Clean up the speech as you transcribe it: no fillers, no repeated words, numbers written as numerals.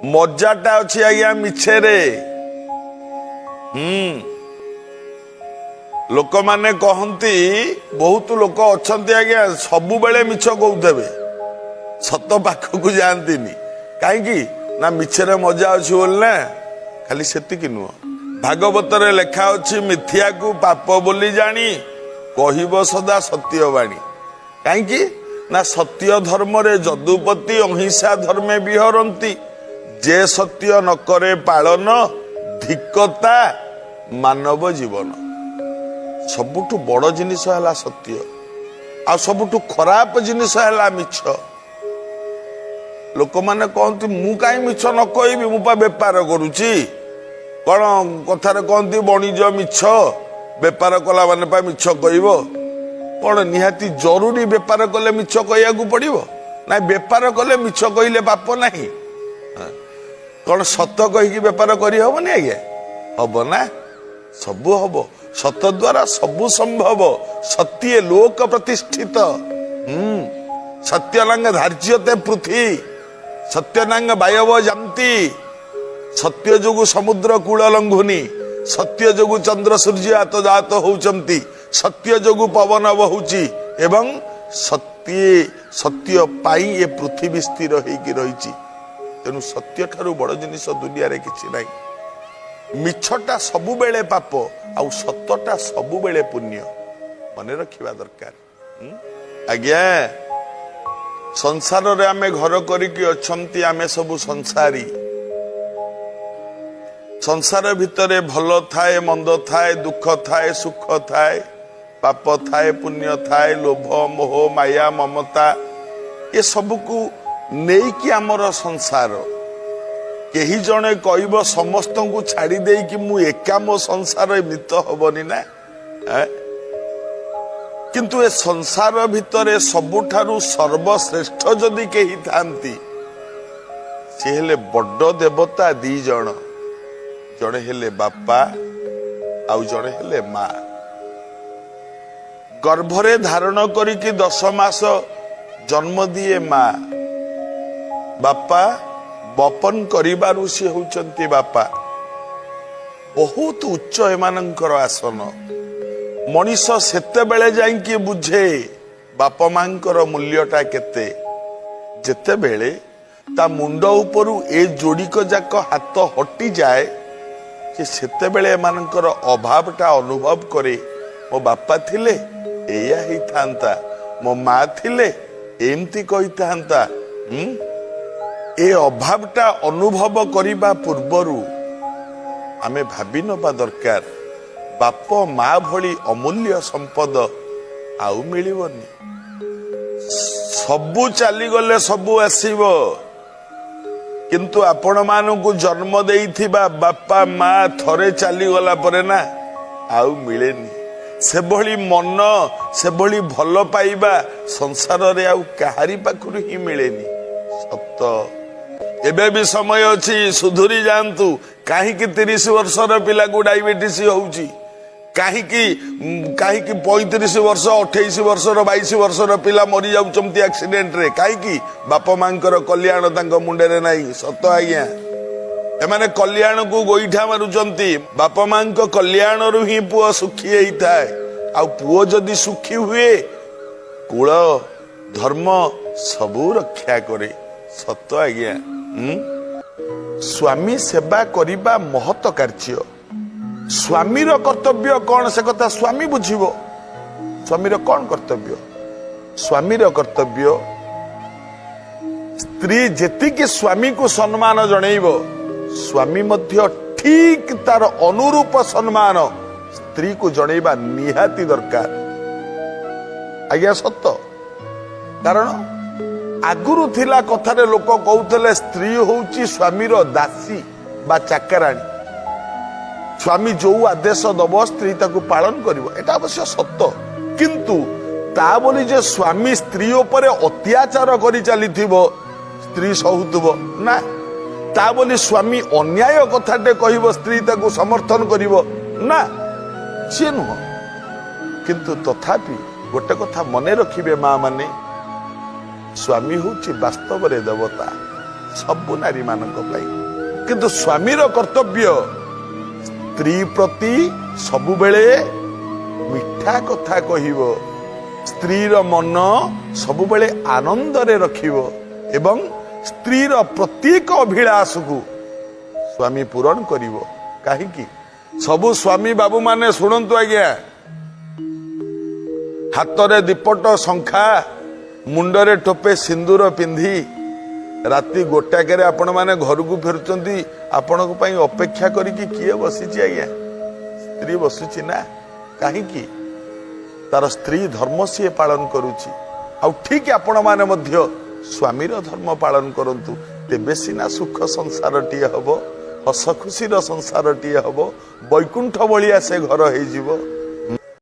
ମଜାଟା ଅଛି ଆଜ୍ଞା ମିଛରେ। ଲୋକମାନେ କହନ୍ତି, ବହୁତ ଲୋକ ଅଛନ୍ତି ଆଜ୍ଞା, ସବୁବେଳେ ମିଛ କହୁଥିବେ, ସତ ପାଖକୁ ଯାଆନ୍ତିନି। କାହିଁକି ନା ମିଛରେ ମଜା ଅଛି ବୋଲି ନା। ଖାଲି ସେତିକି ନୁହଁ, ଭାଗବତରେ ଲେଖା ଅଛି, ମିଥ୍ୟାକୁ ପାପ ବୋଲି ଜାଣି କହିବ ସଦା ସତ୍ୟ ବାଣୀ। କାହିଁକି ନା ସତ୍ୟ ଧର୍ମରେ ଯଦୁପତି ଅହିଂସା ଧର୍ମେ ବିହରନ୍ତି। ଯେ ସତ୍ୟ ନ କରେ ପାଳନ, ଧିକତା ମାନବ ଜୀବନ। ସବୁଠୁ ବଡ ଜିନିଷ ହେଲା ସତ୍ୟ, ଆଉ ସବୁଠୁ ଖରାପ ଜିନିଷ ହେଲା ମିଛ। ଲୋକମାନେ କହନ୍ତି, ମୁଁ କାହିଁ ମିଛ ନ କହିବି, ମୁଁ ପା ବେପାର କରୁଛି। କଣ କଥାରେ କହନ୍ତି, ବଣିଜ ମିଛ, ବେପାର କଲା ମାନେ ପା ମିଛ କହିବ। କଣ ନିହାତି ଜରୁରୀ ବେପାର କଲେ ମିଛ କହିବାକୁ ପଡିବ? ନାଇଁ, ବେପାର କଲେ ମିଛ କହିଲେ ପାପ ନାହିଁ। କଣ ସତ କହିକି ବେପାର କରିହବନି ଆଜ୍ଞା? ହବ ନା, ସବୁ ହବ। ସତ ଦ୍ୱାରା ସବୁ ସମ୍ଭବ। ସତ୍ୟେ ଲୋକ ପ୍ରତିଷ୍ଠିତ। ସତ୍ୟନାଙ୍ଗ ଧାର୍ଯ୍ୟତେ ପୃଥ୍ୱୀ, ସତ୍ୟନାଙ୍ଗ ବାୟବ ଯାନ୍ତି। ସତ୍ୟ ଯୋଗୁ ସମୁଦ୍ର କୂଳ ଲଙ୍ଘୁନି, ସତ୍ୟ ଯୋଗୁ ଚନ୍ଦ୍ର ସୂର୍ଯ୍ୟ ଆତଯାତ ହଉଛନ୍ତି, ସତ୍ୟ ଯୋଗୁ ପବନ ବହୁଛି ଏବଂ ସତ୍ୟ ପାଇଁ ଏ ପୃଥିବୀ ସ୍ଥିର ହେଇକି ରହିଛି। ତେଣୁ ସତ୍ୟ ଠାରୁ ବଡ ଜିନିଷ ଦୁନିଆରେ କିଛି ନାହିଁ। ମିଛଟା ସବୁବେଳେ ପାପ ଆଉ ସତଟା ସବୁବେଳେ ପୁଣ୍ୟ, ମନେ ରଖିବା ଦରକାର। ଆଜ୍ଞା, ସଂସାରରେ ଆମେ ଘର କରିକି ଅଛନ୍ତି, ଆମେ ସବୁ ସଂସାରୀ। ସଂସାର ଭିତରେ ଭଲ ଥାଏ, ମନ୍ଦ ଥାଏ, ଦୁଃଖ ଥାଏ, ସୁଖ ଥାଏ, ପାପ ଥାଏ, ପୁଣ୍ୟ ଥାଏ, ଲୋଭ, ମୋହ, ମାୟା, ମମତା, ଏସବୁକୁ ନେଇକି ଆମର ସଂସାର। କେହି ଜଣେ କହିବ ସମସ୍ତଙ୍କୁ ଛାଡି ଦେଇକି ମୁଁ ଏକା ମୋ ସଂସାର, ଏମିତି ହବନି ନା। କିନ୍ତୁ ଏ ସଂସାର ଭିତରେ ସବୁଠାରୁ ସର୍ବଶ୍ରେଷ୍ଠ ଯଦି କେହି ଥାନ୍ତି, ସେ ହେଲେ ବଡ ଦେବତା ଦି ଜଣ। ଜଣେ ହେଲେ ବାପା ଆଉ ଜଣେ ହେଲେ ମା। ଗର୍ଭରେ ଧାରଣ କରିକି 10 ମାସ ଜନ୍ମ ଦିଏ ମା। ବାପା ବପନ କରିବାରୁ ସେ ହଉଛନ୍ତି ବାପା। ବହୁତ ଉଚ୍ଚ ଏମାନଙ୍କର ଆସନ। ମଣିଷ ସେତେବେଳେ ଯାଇକି ବୁଝେ ବାପା ମାଙ୍କର ମୂଲ୍ୟଟା କେତେ, ଯେତେବେଳେ ତା ମୁଣ୍ଡ ଉପରୁ ଏ ଯୋଡ଼ିକ ଯାକ ହାତ ହଟିଯାଏ, ସେ ସେତେବେଳେ ଏମାନଙ୍କର ଅଭାବଟା ଅନୁଭବ କରେ। ମୋ ବାପା ଥିଲେ ଏଇଆ ହେଇଥାନ୍ତା, ମୋ ମା ଥିଲେ ଏମିତି କହିଥାନ୍ତା। ଏ ଅଭାବଟା ଅନୁଭବ କରିବା ପୂର୍ବରୁ ଆମେ ଭାବି ନବା ଦରକାର, ବାପ ମା ଭଳି ଅମୂଲ୍ୟ ସମ୍ପଦ ଆଉ ମିଳିବନି। ସବୁ ଚାଲିଗଲେ ସବୁ ଆସିବ, କିନ୍ତୁ ଆପଣମାନଙ୍କୁ ଜନ୍ମ ଦେଇଥିବା ବାପା ମା ଥରେ ଚାଲିଗଲା ପରେ ନା ଆଉ ମିଳେନି। ସେଭଳି ମନ, ସେଭଳି ଭଲ ପାଇବା ସଂସାରରେ ଆଉ କାହାରି ପାଖରୁ ହିଁ ମିଳେନି। ସତ। ଏବେ ବି ସମୟ ଅଛି, ସୁଧୁରି ଯାଆନ୍ତୁ। କାହିଁକି 30 ବର୍ଷର ପିଲାକୁ ଡାଇବେଟିସ୍ ହଉଛି? କାହିଁକି 35 ବର୍ଷ, 28 ବର୍ଷର, 22 ବର୍ଷର ପିଲା ମରି ଯାଉଛନ୍ତି ଆକ୍ସିଡେଣ୍ଟରେ? କାହିଁକି? ବାପା ମାଙ୍କର କଲ୍ୟାଣ ତାଙ୍କ ମୁଣ୍ଡରେ ନାହିଁ। ସତ ଆଜ୍ଞା, ଏମାନେ କଲ୍ୟାଣକୁ ଗୋଇଠା ମାରୁଛନ୍ତି। ବାପା ମାଙ୍କ କଲ୍ୟାଣରୁ ହିଁ ପୁଅ ସୁଖୀ ହେଇଥାଏ, ଆଉ ପୁଅ ଯଦି ସୁଖୀ ହୁଏ, କୁଳ ଧର୍ମ ସବୁ ରକ୍ଷା କରେ। ସତ ଆଜ୍ଞା। ସ୍ୱାମୀ ସେବା କରିବା ମହତ କାର୍ଯ୍ୟ। ସ୍ୱାମୀର କର୍ତ୍ତବ୍ୟ କଣ, ସେ କଥା ସ୍ୱାମୀ ବୁଝିବ। ସ୍ୱାମୀର କଣ କର୍ତ୍ତବ୍ୟ? ସ୍ୱାମୀର କର୍ତ୍ତବ୍ୟ, ସ୍ତ୍ରୀ ଯେତିକି ସ୍ୱାମୀକୁ ସମ୍ମାନ ଜଣେଇବ, ସ୍ୱାମୀ ମଧ୍ୟ ଠିକ ତାର ଅନୁରୂପ ସମ୍ମାନ ସ୍ତ୍ରୀକୁ ଜଣେଇବା ନିହାତି ଦରକାର ଆଜ୍ଞା। ସତ। କାରଣ ଆଗରୁ ଥିଲା କଥାରେ ଲୋକ କହୁଥିଲେ, ସ୍ତ୍ରୀ ହଉଛି ସ୍ୱାମୀର ଦାସୀ ବା ଚାକରାଣୀ। ସ୍ୱାମୀ ଯୋଉ ଆଦେଶ ଦବ, ସ୍ତ୍ରୀ ତାକୁ ପାଳନ କରିବ। ଏଟା ଅବଶ୍ୟ ସତ, କିନ୍ତୁ ତା ବୋଲି ଯେ ସ୍ୱାମୀ ସ୍ତ୍ରୀ ଉପରେ ଅତ୍ୟାଚାର କରି ଚାଲିଥିବ, ସ୍ତ୍ରୀ ସହୁଥିବ ନା, ତା ବୋଲି ସ୍ୱାମୀ ଅନ୍ୟାୟ କଥାଟେ କହିବ, ସ୍ତ୍ରୀ ତାକୁ ସମର୍ଥନ କରିବ ନା, ସିଏ ନୁହଁ। କିନ୍ତୁ ତଥାପି ଗୋଟେ କଥା ମନେ ରଖିବେ ମା ମାନେ, ସ୍ୱାମୀ ହଉଛି ବାସ୍ତବରେ ଦେବତା। ସବୁ ନାରୀମାନଙ୍କ ପାଇଁ। କିନ୍ତୁ ସ୍ୱାମୀର କର୍ତ୍ତବ୍ୟ ସ୍ତ୍ରୀ ପ୍ରତି ସବୁବେଳେ ମିଠା କଥା କହିବ, ସ୍ତ୍ରୀର ମନ ସବୁବେଳେ ଆନନ୍ଦରେ ରଖିବ ଏବଂ ସ୍ତ୍ରୀର ପ୍ରତ୍ୟେକ ଅଭିଳାଷକୁ ସ୍ୱାମୀ ପୂରଣ କରିବ। କାହିଁକି? ସବୁ ସ୍ୱାମୀ ବାବୁମାନେ ଶୁଣନ୍ତୁ ଆଜ୍ଞା, ହାତରେ ଦିପଟ ଶଙ୍ଖା, ମୁଣ୍ଡରେ ଟୋପେ ସିନ୍ଦୁର ପିନ୍ଧି ରାତି ଗୋଟାକରେ ଆପଣମାନେ ଘରକୁ ଫେରୁଛନ୍ତି, ଆପଣଙ୍କ ପାଇଁ ଅପେକ୍ଷା କରିକି କିଏ ବସିଛି ଆଜ୍ଞା? ସ୍ତ୍ରୀ ବସୁଛି ନା? କାହିଁକି? ତାର ସ୍ତ୍ରୀ ଧର୍ମ ସିଏ ପାଳନ କରୁଛି। ଆଉ ଠିକ ଆପଣମାନେ ମଧ୍ୟ ସ୍ୱାମୀର ଧର୍ମ ପାଳନ କରନ୍ତୁ, ତେବେ ସିନା ସୁଖ ସଂସାରଟିଏ ହବ, ହସ ଖୁସିର ସଂସାରଟିଏ ହବ, ବୈକୁଣ୍ଠ ଭଳିଆ ସେ ଘର ହେଇଯିବ।